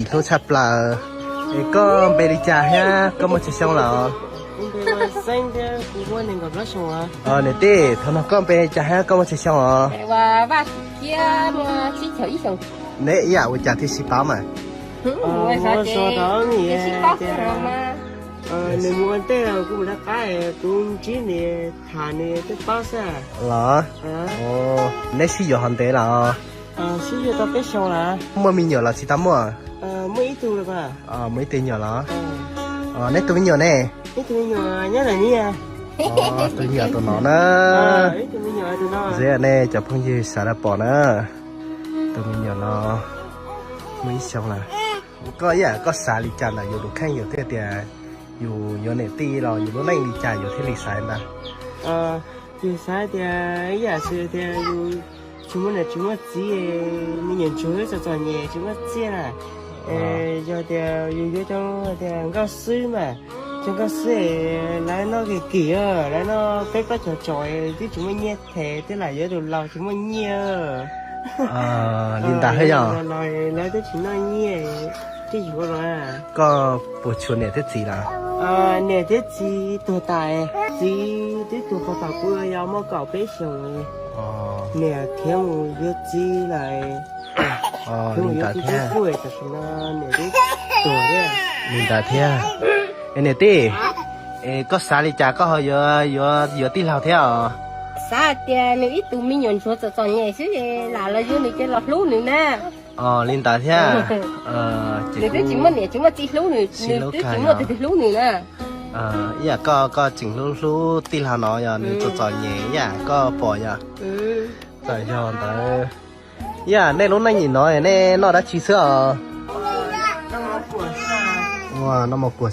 Hlub tshaj plaws. Es koj npe li cas thiab koj muaj tsawg xyoo lawm? Niam tij, thaum no koj npe li cas thiab koj muaj tsawg xyoo os? Neb ib yam ua cas thiaj sib paub mas? Nws mus ua ntej los kuv mus lawv qab, kuv ntsib nws tham nws twb paub xwb. Los? Neb sib yuav hov ntev los? Sib yuav tau peb xyoo lawm. Muaj me nyuam los tsis tau muaj? Muaj ib tug me nyuam los? Neb tus me nyuam ne? Tus me nyuam tus no na. Ib tus me nyuam tus no. Ntxim nej cov phooj ywg sawv daws pom na, tus me nyuam no muaj ib xyoo lawm. Koj ib yam koj xav li cas ntawm yus tus kheej, yus thiaj tias yus yuav niam tij los yus lub neej li cas yus thiaj li xav ntawd? Yus xav tias ib yam xwb tias yus tsis muaj niam tsis muaj txiv, me nyuam ntsuag txom txom nyem tsis muaj txiaj na, yog tias yus yuav cov tias nkauj xwb mas, cov nkauj xwb lawv noj kim kim, lawv noj peb plaub caug tsom twb tsis muaj nyiaj them, twb lam yuav tus laus tsis muaj nyiaj. Li ntawd thiab yog? Lawv twb tsis noj nyiaj, twb yuav los. Koj puas tshuav niam thiab txiv lawm? Niam thiab txiv tuag tas, txiv twb tuag puag thaum kuv yau muaj kaum peb xyoos. Niam khiav mus yuav txiv lawm. Li ntawd thiab. Tam sim no niam twb tuag thiab. Li ntawd thiab. Es niam tij, es koj xav li cas koj ho yuav, yuav tij laug thiab os? Xav hais tias nws ib tug me nyuam ntsuag txom txom nyem xwb, lam los yuav nws ces los hlub nws na. Os, li ntawd thiab. Nws twb tsis muaj niam tsis muaj txiv hlub nws, nws twb tsis muaj tus twg hlub nws na. Ib yam koj, koj tseem hlub hlub tij laug no yog nws txom txom nyem ib yam koj pom yog. Txawm yog ntawd, ib yam nej lub neej nim no nej noj dab tsi xwb os? Noj mov kuam.